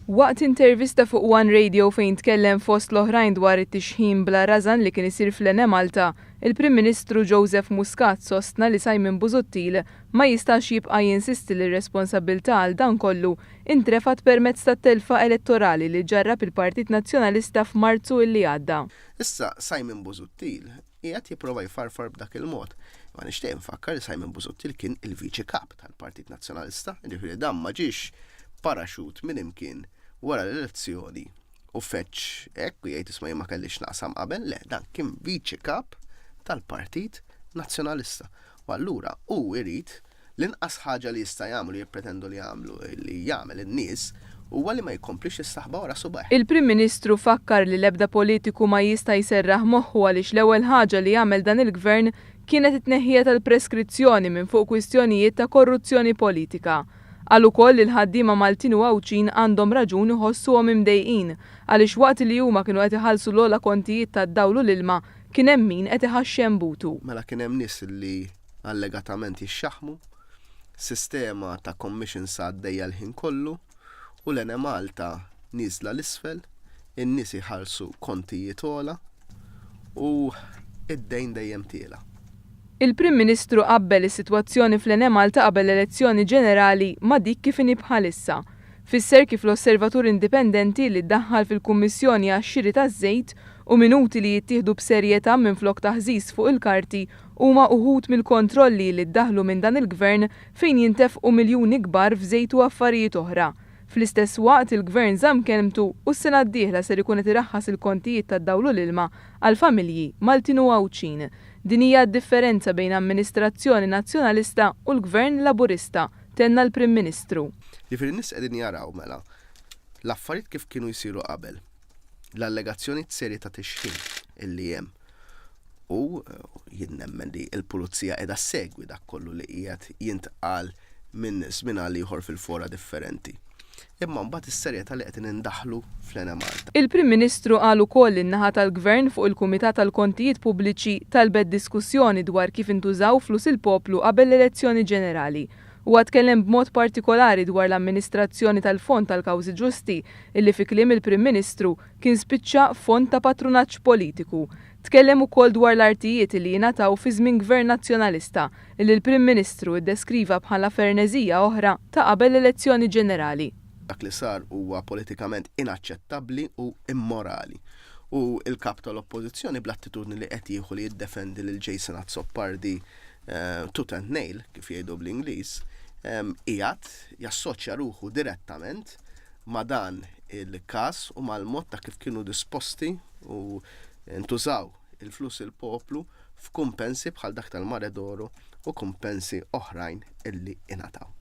Waqt intervista fuq One Radio fejn tkellem fost l-oħrajn dwar it-tixħim bla rażan li kien isir fl-Enemalta, il-Prim Ministru Joseph Muscat sostna li Simon Busuttil ma jistax jibqa' jinsisti li r-responsabbiltà għal dan kollu intrefgħet permezz tat-telfa elettorali li ġarrab il-Partit Nazzjonalista f'Marzu illi għadda. Issa Simon Busuttil qiegħed jipprova jfarfar b'dak il-mod. Ma nixtieq infakkar li Simon Busuttil kien il-Viċi Kap tal-Partit Nazzjonalista, jiġifieri dan ma ġiex paraxut minn imkien wara l-elezzjoni u feġġ hekk u jgħid isma' jien ma kellix naqsam qabel, le, dan kien Viċi Kap tal-Partit Nazzjonalista. U allura hu jrid L-inqas ħaġa li jista' jagħmlu, li jippretendu li jagħmlu, li jagħmel in-nies, huwa li ma jkomplix jistaħba wara subgħajh. Il-Prim Ministru fakkar li l-ebda politiku ma jista' jserraħ moħħu għaliex l-ewwel ħaġa li għamel dan il-Gvern kienet it-tneħħija tal-preskrizzjoni minn fuq kwistjonijiet ta' korruzzjoni politika. Qal ukoll li l-ħaddiema Maltin u Għawdxin għandhom raġun iħossuhom imdejqin għaliex waqt li huma kienu qed iħallsu l-ogħla kontijiet tad-dawl u l-ilma kien hemm min qed iħaxxem butu. Mela kien hemm nies li allegatament jixxaħħmu, sistema ta' commissions għaddejja l-ħin kollu u l-Enemalta nieżla 'l isfel, in-nies jħallsu kontijiet ogħla u d-dejn dejjem tiela'. Il-Prim Ministru qabbel is-sitwazzjoni fl-Enemalta qabel l-elezzjoni ġenerali ma' dik kif inhi bħalissa. Fisser kif l-osservatur indipendenti li ddaħħal fil-Kummissjoni għax-xiri taż-żejt u minuti li jittieħdu b'serjetà minflok taħżiż fuq il-karti huma uħud mill-kontrolli li ddaħħlu minn dan il-Gvern fejn jintefqu miljuni kbar f'żejt u affarijiet oħra. Fl-istess waqt il-Gvern żamm kelmtu u s-sena d-dieħla ser ikun qed iraħħas il-kontijiet tad-dawl u l-ilma għall-familji Maltin u Għawdxin. Din hija d-differenza bejn amministrazzjoni Nazzjonalista u l-Gvern Laburista, tenna l-Prim Ministru. Jiġifieri n-nies qegħdin jaraw mela l-affarijiet kif kienu jsiru qabel, l-allegazzjonijiet serji ta' tixħim illi hemm u jien nemmen li l-pulizija qiegħda ssegwi dak kollu li qiegħed jintqal minn żmien għal ieħor fil-fora differenti. Imma mbagħad is-serjetà li qegħdin indaħħlu fl-Enemalta. Il-Prim Ministru qal ukoll li n-naħa tal-Gvern fuq il-Kumitat għall-Kontijiet Pubbliċi talbet diskussjoni dwar kif intużaw flus il-poplu qabel l-elezzjoni ġenerali. Huwa tkellem b'mod partikolari dwar l-amministrazzjoni tal-Fond tal-Kawżi Ġusti illi fi kliem il-Prim Ministru kien spiċċa fond ta' patrunaġġ politiku. Tkellem ukoll dwar l-artijiet illi jingħataw fi żmien Gvern Nazzjonalista illi l-Prim Ministru iddeskriva bħala ferneżija oħra ta' qabel l-elezzjoni ġenerali. Dak li sar huwa politikament inaċċettabbli u immorali. U l-Kap tal-Oppożizzjoni bl-attitudni li qed jieħu li jiddefendi lil Jason Azzopardi tooth and nail, kif jgħidu bl-Ingliż, qiegħed jassoċja ruħu direttament ma' dan il-każ u mal-mod ta' kif kienu disposti u ntużaw il-flus il-poplu f'kumpensi bħal dak tal-Mare d'Oro u kumpensi oħrajn illi ingħataw.